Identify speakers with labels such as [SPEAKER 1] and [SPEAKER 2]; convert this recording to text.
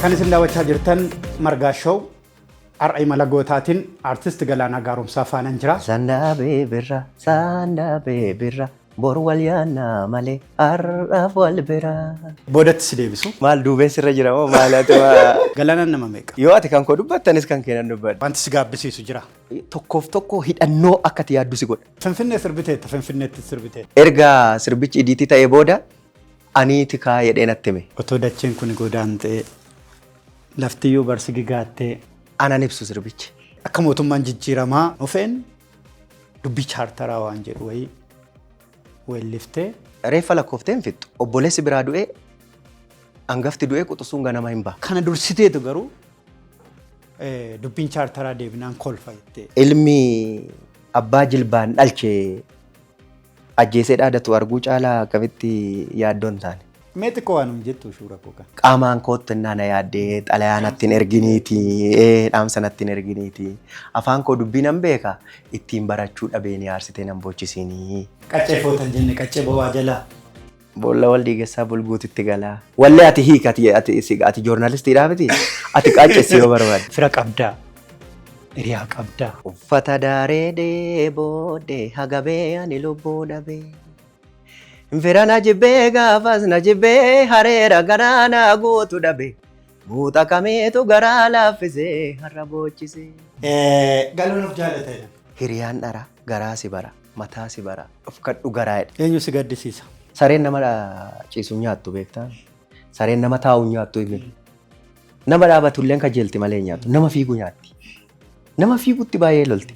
[SPEAKER 1] Kan isin daawwachaa jirtan Margaa Show har'a imala gootaatiin Artist Galaanaa Gaaromsaa faanan jira.
[SPEAKER 2] Sandaabee birra, sandaabee birra, bor wal yaannaa malee har'aaf wal bira.
[SPEAKER 1] Boodatti si deebisu.
[SPEAKER 2] Maal duubeen sirra jira moo maal ati waa?
[SPEAKER 1] Galaanaan nama meeqa?
[SPEAKER 2] Yoo ati kan koo dubbattanis kan kee nan dubbadha.
[SPEAKER 1] Wanti si gaabbisiisu jira.
[SPEAKER 2] Tokkoof tokko hidhannoo akka ati yaaddu si godha.
[SPEAKER 1] Finfinnee sirbiteetta, Finfinneetti sirbiteetta.
[SPEAKER 2] Erga sirbichi idiitii ta'ee booda anii tikaa jedhee natti hime.
[SPEAKER 1] Otoo dacheen kuni godaantee laftiyyuu barsi gigaattee.
[SPEAKER 2] Anan ibsu sirbichi.
[SPEAKER 1] Akka mootummaan jijjiiramaa dhufeen dubbii chaartaraa waan jedhu wayii weelliftee.
[SPEAKER 2] Reeffa lakkooftee hin fixxu. Obboleessi biraa du'ee angafti du'ee quxusuun ganama hin baha.
[SPEAKER 1] Kana dursiteetu garuu dubbiin chaartaraa deebinaan kolfa jettee.
[SPEAKER 2] Ilmi abbaa jilbaan dhalche ajjeesee dhaadatu arguu caalaa akkamitti yaaddoo hin taane.
[SPEAKER 1] Mee xiqqoo waa nuun jettu shuura koo kana.
[SPEAKER 2] Qaamaan kootti innaa na yaaddee xalayaa natti hin erginiiti dhaamsa natti hin erginiiti afaan koo dubbii nan beeka ittiin barachuu dhabee ni aarsitee nan boochisiinii.
[SPEAKER 1] Qaccee footan jenne qaccee bowaa jalaa.
[SPEAKER 2] Boolla wal dhiigessaa bulguutitti galaa. Wallee ati hiika ati ati ati joornaalistiidhaa miti ati qaaccessi yoo barbaadde.
[SPEAKER 1] Fira qabdaa. Hiriyaa qabdaa.
[SPEAKER 2] Uffata daaree dheebodhe hagabee ani lubbuu dhabee. Fira na jibbee gaafas na jibbee hareera garaa na guutu dhabe. Muuxa kamiitu garaa laaffisee har'a boochisee.
[SPEAKER 1] Galoon of jaalata jedhama.
[SPEAKER 2] Hiriyaan dhara garaa si bara mataa si bara dhofkadhu garaa jedhe.
[SPEAKER 1] Eenyu si gaddisiisa?
[SPEAKER 2] Sareen nama ciisu hin nyaattu beektaa? Sareen nama taa'u hin nyaattu himi. Nama dhaabatu illee kajeelti malee hin nyaattu. Nama fiigu nyaatti. Nama fiigutti baay'ee lolti.